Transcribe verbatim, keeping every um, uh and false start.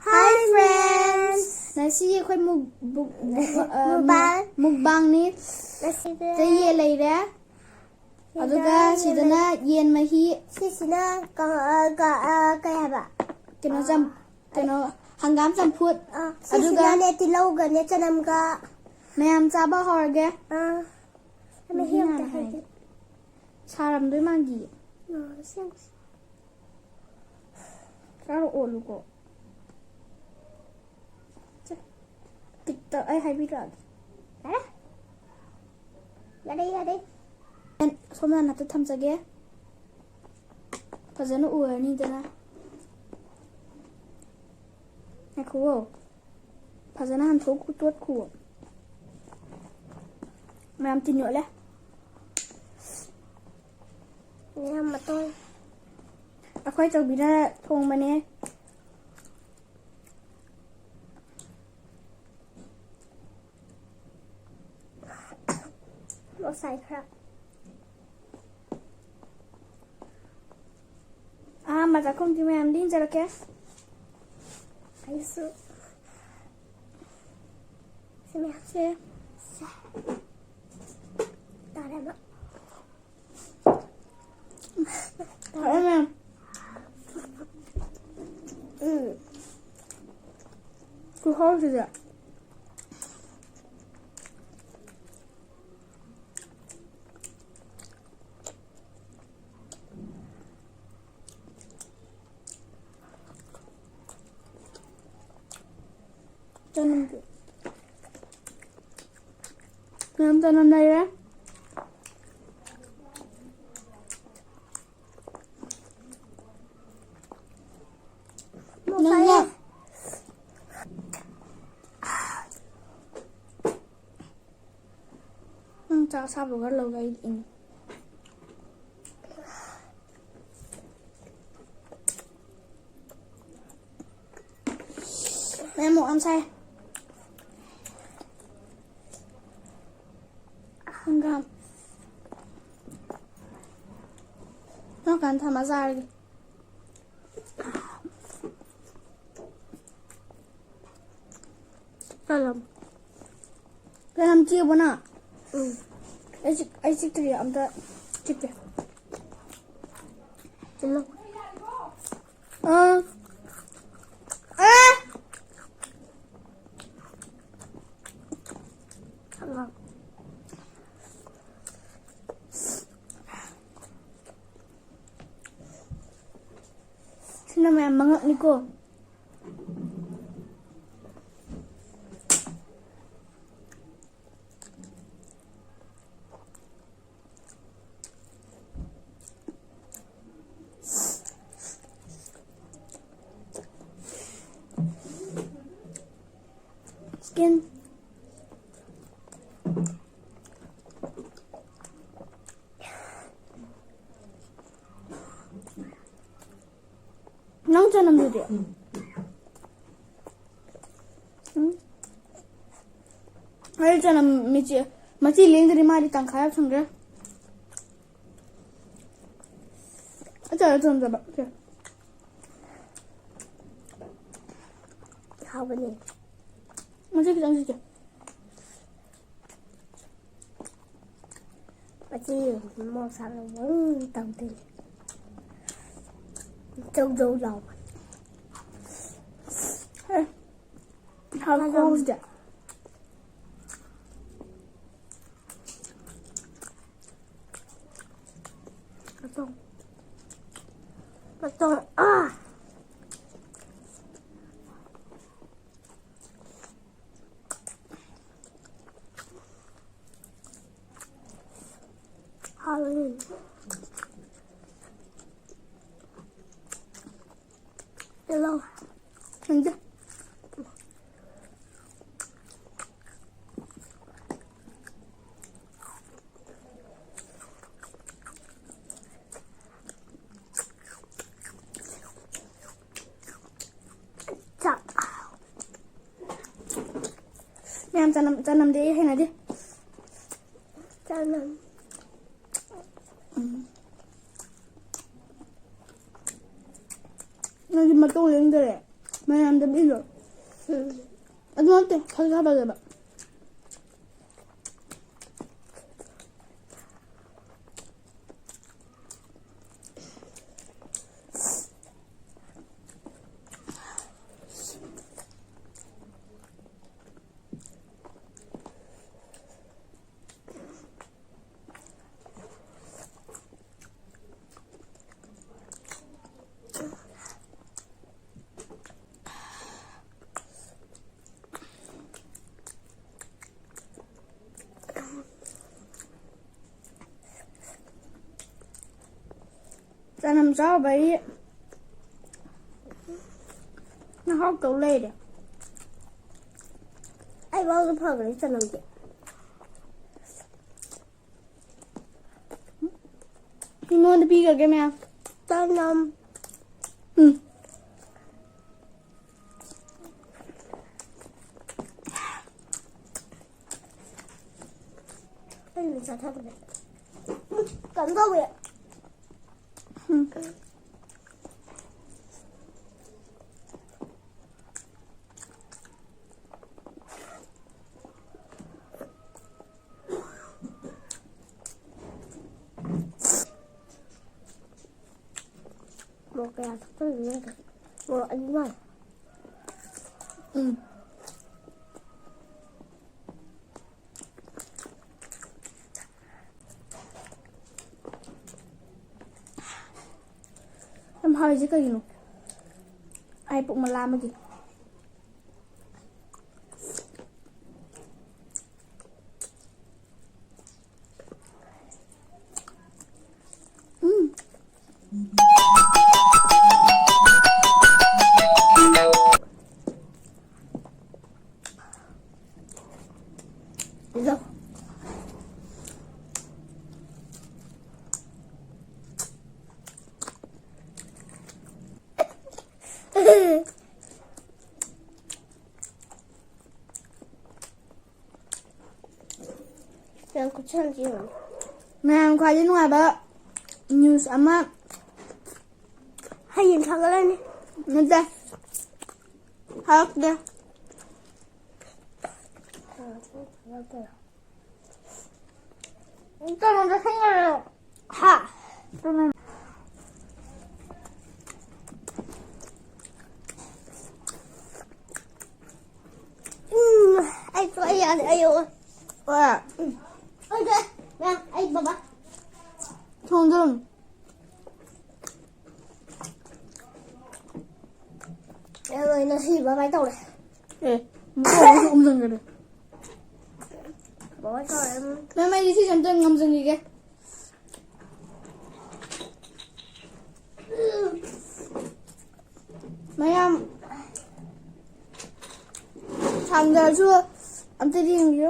Hi friends! ꯉꯁꯤ ꯑꯩꯈꯣꯏ ꯃꯨꯛ- ꯕꯨꯛ- ꯕꯨꯛ- ꯑ, ꯃꯨꯛꯕꯥꯡ꯫ ꯃꯨꯛꯕꯥꯡꯅꯤ꯫ ꯉꯁꯤꯗꯤ ꯆꯌꯦ ꯂꯩꯔꯦ꯫ ꯑꯗꯨꯒ ꯁꯤꯗꯅ ꯌꯦꯟ ꯃꯍꯤ꯫ ꯁꯤꯁꯤꯅ ꯀ- ꯑ, ꯀ- ꯑ, ꯀꯩ ꯍꯥꯏꯕ? ꯀꯩꯅꯣ ꯆꯝ- ꯀꯩꯅꯣ ꯍꯪꯒꯥꯝ ꯆꯝꯐꯨꯠ꯫ ꯑ, ꯑꯗꯨꯒ ꯁꯤꯁꯤꯅꯅꯦ ꯇꯤꯜꯍꯧꯒꯅꯦ ꯆꯅꯝꯒ꯫ ꯃꯌꯥꯝ ꯆꯥꯕ ꯍꯧꯔꯒꯦ꯫ ꯑ, ꯃꯍꯤ ꯃꯍꯤ ꯑꯝꯇ ꯍꯥꯟꯅ ꯍꯩꯒꯦ꯫ ꯍꯩꯒꯦ꯫ ꯁꯥꯔꯝꯗꯣꯏ ꯃꯥꯟꯗꯤꯌꯦ꯫ ꯑ, ꯁꯤ ꯌꯥꯝ ꯈꯔ ꯑꯣꯜꯂꯨꯀꯣ꯫ ꯁꯦ, ꯇꯤꯛꯇ ꯑꯩ ꯍꯥꯏꯕꯤꯔꯛꯑꯒꯦ꯫ ꯌꯥꯔꯦ? ꯌꯥꯔꯦ, ꯌꯥꯔꯦ꯫ ꯑꯁꯣꯝ ꯅꯥꯀꯟꯗ ꯊꯝꯖꯒꯦ꯫ ꯐꯖꯅ ꯎꯔꯅꯤꯗꯅ꯫ ꯉꯥꯏꯈꯨꯑꯣ꯫ ꯐꯖꯅ ꯍꯟꯊꯣꯛ ꯇꯣꯠꯈꯨꯑꯣ꯫ ꯃꯌꯥꯝ ꯇꯤꯟ ꯌꯣꯠꯂꯦ꯫ ꯃꯌꯥꯝ ꯃꯇꯣꯟ꯫ ꯑꯩꯈꯣꯏ ꯆꯧꯕꯤꯅ ꯊꯣꯡꯕꯅꯦ꯫ ꯉꯁꯥꯏ ꯈꯔ꯫ ꯑꯍꯥꯟꯕ ꯆꯥꯛꯈꯨꯝꯒꯤ ꯃꯌꯥꯝꯗꯤ ꯏꯟꯖꯔꯛꯀꯦ꯫ ꯑꯩꯁꯨ꯫ ꯁꯤ ꯃꯌꯥꯝꯁꯦ꯫ ꯁꯦ꯫ ꯇꯥꯔꯦ ꯑꯃ꯫ ꯐꯔꯦ ꯃꯌꯥꯝ꯫ ꯎꯝ꯫ ꯈꯨꯍꯥꯎꯁꯤꯗꯤ꯫ ꯆꯅꯝꯁꯨ꯫ ꯃꯌꯥꯝ ꯆꯅꯝ ꯂꯩꯔꯦ꯫ ꯅꯪꯅ ꯅꯪ ꯆꯥꯛ ꯑꯁꯥꯕ ꯈꯔ ꯂꯧꯒꯦ ꯑꯩ ꯏꯪꯉꯤ꯫ ꯃꯌꯥꯝ ꯃꯣꯛ ꯌꯥꯝ ꯁꯥꯏ꯫ ꯍꯪꯒꯥꯝ꯫ ꯀꯔꯝ ꯀꯥꯟꯗ ꯊꯝꯃ ꯆꯥꯔꯒꯦ? ꯆꯅꯝ꯫ ꯆꯅꯝ ꯆꯦꯕꯣ ꯅꯪ? ꯎꯝ꯫ ꯑꯩ ꯆꯤꯛ-, ꯑꯩ ꯆꯤꯛꯇ꯭ꯔꯤ, ꯑꯝꯇ ꯆꯤꯛꯀꯦ꯫ ꯆꯤꯛꯂꯣ꯫ ꯑꯥ꯫ ꯑꯥ! ꯆꯠꯂꯣ꯫ ꯁꯤꯅ ꯃꯌꯥꯝ ꯃꯉꯛꯅꯤꯀꯣ꯫ Skin. ꯅꯪ ꯆꯅꯝꯗꯨꯗꯤ? ꯎꯝ? ꯑꯩ ꯆꯅꯝ ꯃꯆꯤ, ꯃꯆꯤ ꯂꯦꯡꯗ꯭ꯔꯤ, ꯃꯥꯗꯤ ꯇꯪꯈꯥꯏ ꯌꯧꯁꯟꯈ꯭ꯔꯦ꯫ ꯑꯆꯥ, ꯑꯆꯥ, ꯑꯆꯥ, ꯑꯆꯥ꯫ ꯍꯥꯎꯕꯅꯦ꯫ ꯃꯆꯤ ꯈꯤꯇꯪ ꯆꯤꯛꯀꯦ꯫ ꯃꯁꯤ ꯃꯣꯔꯣꯛ ꯁꯥꯕ ꯇꯧꯗꯣꯏꯅꯤ꯫ ꯖꯧ ꯖꯧ ꯂꯥꯎꯕ꯫ ꯑꯦ, ꯍꯥꯎꯕ ꯈꯣꯡꯁꯤꯗ꯫ ꯃꯇꯣꯡ꯫ ꯃꯇꯣꯡ꯫ ꯑꯥ! ꯍꯥꯎꯋꯦ꯫ ꯆꯠꯂꯣ꯫ ꯈꯪꯗꯦ꯫ ꯆꯥꯛ꯫ ꯃꯌꯥꯝ ꯆꯅꯝ, ꯆꯅꯝꯗꯤ ꯑꯩ ꯍꯩꯅꯗꯦ꯫ ꯆꯅꯝ꯫ ꯎꯝ꯫ ꯅꯪꯗꯤ ꯃꯇꯧ ꯂꯦꯡꯗꯔꯦ꯫ ꯃꯌꯥꯝꯗ ꯄꯤꯔꯣ꯫ ꯎꯝ꯫ ꯑꯗꯨ ꯅꯠꯇꯦ, ꯈꯖꯤꯛ ꯍꯥꯞꯄꯒꯦꯕ꯫ ꯆꯅꯝ ꯆꯥꯎꯕꯩ ꯅꯍꯥꯎꯇꯧ ꯂꯩꯔꯦ꯫ ꯑꯩ ꯐꯥꯎꯗ ꯐꯈ꯭ꯔꯦ ꯆꯅꯝꯗꯤ꯫ ꯃꯤꯉꯣꯟꯗ ꯄꯤꯈ꯭ꯔꯒꯦ ꯃꯌꯥꯝ꯫ ꯆꯅꯝ꯫ ꯎꯝ꯫ ꯑꯩꯅ ꯆꯥꯊꯣꯛꯈ꯭ꯔꯦ꯫ ꯀꯩꯅꯣ ꯇꯧꯋꯦ꯫ ꯎꯝ꯫ ꯃꯣꯔꯣꯛ ꯀꯌꯥ ꯊꯥꯛꯆꯜꯂꯤꯅꯣ ꯌꯦꯡꯒꯦ꯫ ꯃꯣꯔꯣꯛ ꯑꯅꯤ ꯃꯥꯜꯂꯦ꯫ ꯎꯝ꯫ ꯌꯥꯝ ꯍꯥꯎꯔꯤꯁꯦ ꯀꯩꯒꯤꯅꯣ? ꯑꯩ ꯄꯨꯛ ꯃꯂꯥ ꯑꯃꯒꯤ꯫ ꯎꯝ꯫ ꯏꯗꯣ꯫ ꯌꯥꯝ ꯀꯨꯞꯁꯟꯁꯤ ꯌꯦꯡꯉꯨ꯫ ꯃꯌꯥꯝ ꯈ꯭ꯋꯥꯏꯗꯒꯤ ꯅꯨꯡꯉꯥꯏꯕ news ꯑꯃ ꯍꯌꯦꯡ ꯊꯥꯒꯠꯂꯅꯤ꯫ ꯅꯠꯇꯦ꯫ ꯍꯥꯏꯔꯛꯇꯦ꯫ ꯀꯩꯅꯣꯗ ꯁꯪꯉꯔꯣ꯫ ꯍꯥ? ꯎꯝ, ꯑꯩ ꯇꯣꯛꯑꯦ, ꯌꯥꯔꯦ, ꯑꯩ ꯌꯣꯛꯑꯣ꯫ ꯍꯣꯏ꯫ ꯎꯝ꯫ ꯑꯩ ꯇꯣꯛꯑꯦ꯫ ꯃꯌꯥꯝ, ꯑꯩ ꯕꯕꯥ꯫ ꯊꯣꯡꯗꯣꯔꯝ꯫ ꯑꯦ, ꯂꯣꯏ ꯅꯁꯤ ꯕꯕꯥ ꯇꯧꯔꯦ꯫ ꯑꯦ, ꯃꯈꯣꯡ ꯑꯃꯁꯨ ꯎꯝꯖꯟꯒꯔꯦ꯫ ꯕꯕꯥ ꯇꯧꯔꯦ, ꯎꯝ꯫ ꯃꯦꯝ, ꯑꯩꯗꯤ ꯁꯤꯁꯦ ꯑꯝꯇ ꯉꯝꯖꯟꯈꯤꯒꯦ꯫ ꯃꯌꯥꯝ ꯁꯥꯡꯗꯔꯁꯨ ꯑꯝꯇꯗꯤ ꯌꯦꯡꯕꯤꯌꯨ꯫